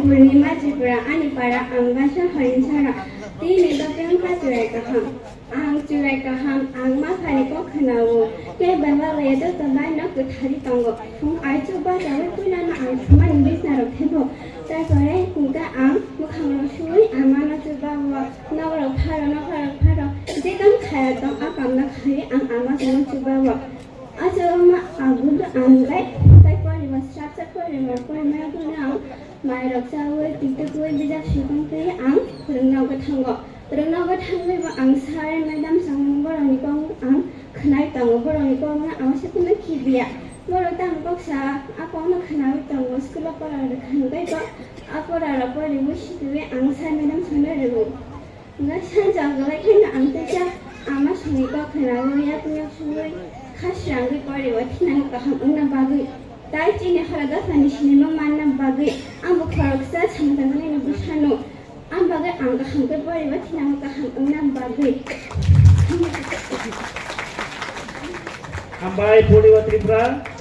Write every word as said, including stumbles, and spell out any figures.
Purnima Tripura, ani para ang Basa Horinsara. Tini dopeng kha churai kaham. Ang churai kaham, ang ma phani kok khwnao. Khe baba bai joto bai no kwthari tongo. Phung aichuk bachawi puilano ang thumani bisna rok thebo. Tarpore hwnkhe ang mwkhang rok suwi ama no chuba o. Nokrok pharo, nokrok pharo. Je kam khaya tong, a kam no khaiwi ang ama no chuba o. Acha ma agudo ang bai. Tai poribo srapsa poribo porimaya guno ang mairok chawi, tiktok wi, bijap sukang twi ang rwngna gothango. Rwngna gothango bo ang sir, madam chwng borokni kok ang khwnai tongo, borokni kok no ang se phano khibiya. Borok tamo kok sa a kok no khwnawi tongo, school o pora rwkha hwnkhe bo a pora rok poriwi sitwi ang sir, madam chwngno rwo. Nga sanja gwlai khaino ang teisa ama songni kok khwnawi yakung yak songwi kha srangwi poriwi thinang kaham wngna bagwi. Tai chini hora dophani sinima manna bagwi ang bo khoroksa samung tangmani bwsano. Ang bagwi ang kaham khe poriwi thinang kaham wngna bagwi. Hambai Purniba Tripura.